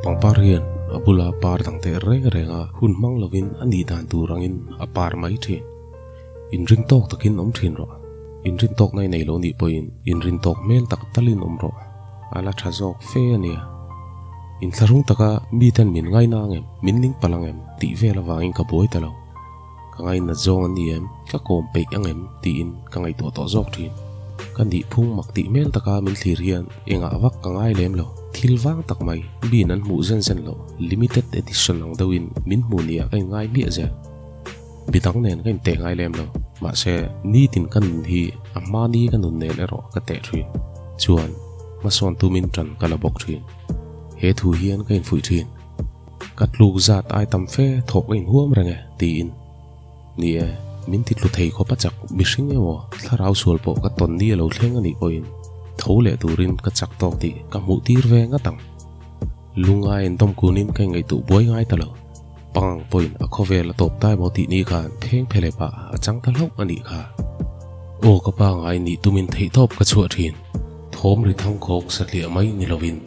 Pangpar hian a bula par dang teh reng reng a, hun hmang lovin a nih dan tur angin a par mai thin. Inrin tawk takin awm thin rawh. Inrin tawkna i nei lo nih pawhin inrin tawk hmel tak talin awm rawh. A la tha zawk fe a nia. Inthlahrung taka miten min ngaina ang em, min ning palh ang em tih vel avangin ka buai ta lo. Ka ngainat zawng an ni em, ka kawm peih ang em tiin ka ngaihtuah tawh zawk thin. Ka nihphung mak tih hmel taka min thlir hian engah vak ka ngai lem lo. Thil vang tak mai, miin an hmuh zen zen loh, limited edition ang deuhin min hmuh nia ka inngai miah zel. Midang nen ka inteh ngai lem lo, mahse nitin ka nun hi a hmani ka nun nen erawh ka teh thin. Chuan hmasawn tumin tan ka la bawk thin. He thu hian ka infuih thin. Ka tluk zat ai tam fe thawk ka inhuam reng e, tiin. Ni e, min ti tlu thei khawp a chak mihring emaw thlarau sual pawh ka tawn ni a lo thleng a nih pawhin tho leh turin ka chak tawk tih ka hmuh tir ve ngat ang. Lungai in dawm kunin ka ingaihtuh buai ngai ta lo. Pangang pawhin a khawvel a tawp ta emaw tih ni khan pheng phe leh pah a chang ta hlauh a nih kha. Aw ka pa ngai nih tumin theihtawp ka chhuah thin. Thawm ri thangkhawk satliah mai ni lovin.